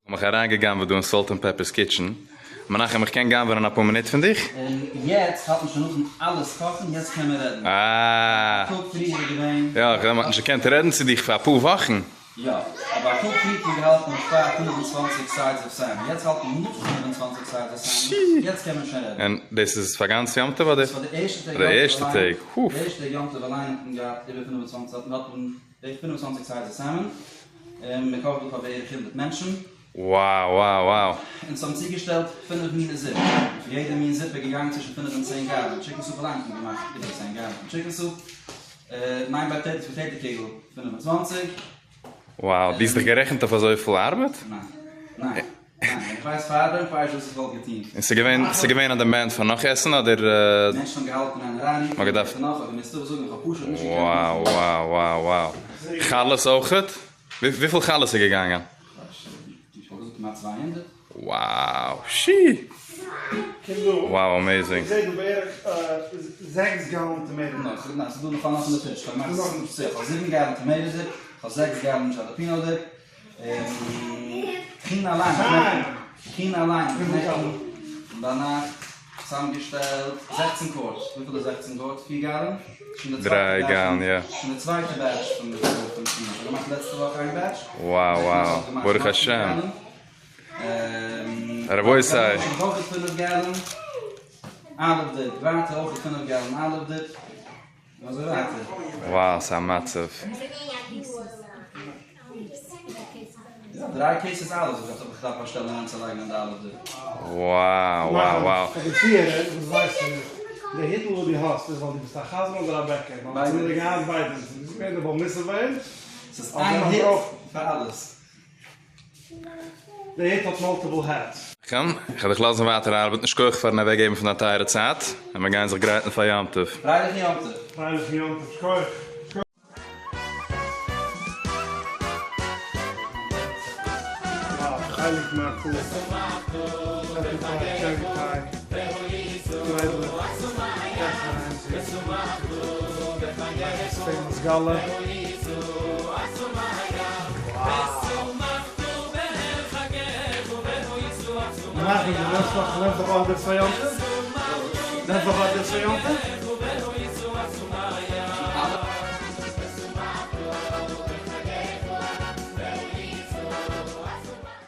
האב מיך אריינגע'גנב'עט דא אין Salt and Pepper's kitchen. מנחם איך קען גנב'ענען אפאר מינוט פון דיך? און יעצט האלט מען שוין נאכן אלעס קאכן יעצט קען מען רעדן. אה. א טאג פריער איז געווען. יא, איך האב נישט געקענט רעדן צו דיך פאר אפאר וואכן. יא, אבער א טאג פריער האט מען געהאלטן פאר 25 sides of salmon, יעצט האלט מען נאך 25 sides of salmon, יעצט קען מען שוין רעדן. און דאס איז פאר גאנץ יום טוב אדער? דאס פאר די ערשטע טעג די ערשטע טעג, הוף. די ערשטע טעג יום טוב אליין האט מען געהאט איבער 25, האט מען בערך 25 sides of salmon, און מען קאכט דא פאר בערך 100 מענטשן. Wow wow wow. אונז האבן צוגעשטעלט פינף מיני זופ, און פון יעדע מין זופ איז געגאנגען צווישן פינף און צען gallon, chicken soup אליין האט מען געמאכט איבער 10 gallon chicken soup, ניין potato potato קוגל 25. Wow, דו האסט דיך גערעכנט אויף אזויפיל ארבעט? ניין. ניין. ניין. איך ווייס פארדעם, איך ווייס וואס איך וואלט געטון. און ס'איז געווען, ס'איז געווען א demand פאר נאך עסן אדער? מענטשן האבן געהאלטן אין אריינרופן מ'האט געדארפט. נאך, אדער מסתמא זאגן איך האב פשוט נישט געקענט Wow wow wow wow. חלות אויכעט? וויפיל חלות איז געגאנגען? איך וואלט געזאגט כמעט 200. Wow! שי! Wow amazing. איך זעה דא בערך זעקס gallon tomato. ניין, ס'איז דא נאך אנאך אין די fridge. כ'האב געמאכט זיבן gallon tomato dip, כ'האב זעקס gallon jalapeno dip, טחינה אליין, טחינה אליין, נעכטן ביינאכט צוזאמגעשטעלט 16 quarts, וויפיל איז 16 quarts? פיר gallon? דריי gallon, יא. שוין די צווייטע batch פון טחינה, כ'האב געמאכט לעצטע וואך איין batch. Wow wow, ברוך השם. רבותי. אויך פינף gallon olive dip, ווייטער אויך פינף gallon olive dip, און אזוי ווייטער. Wow, ס'איז א מצב. יא, דריי cases olives וואס איך דארף באשטעלן אריינצולייגן אין די olive dip. Wow wow wow. פאר די צוהערער וואס ווייסן נישט, די היטל וואס דו האסט איז ווייל דו ביסט א חזן אדער א בעקער? ווייל אונז האבן געהאט ביידע, דו ביסט געווען דער בר מצוה ביי אונז. ס'איז איין היט פאר אלעס. די היט האט multiple hats. קום, איך וועל דיך לאזן ווייטער ארבעטן, שכוח פארן אוועקגעבן פון דיין טייערע צייט, און מיר גייען זיך גרייטן פאר יום טוב. פרייליכן יום טוב! פרייליכן יום טוב, שכוח! חלק מהקול, apple pie, cherry pie, דריידלעך, famous גאלע. מנחם, דו נעמסט נאך נעמסט נאך orders פאר יום טוב? נעמסט נאך orders פאר יום טוב?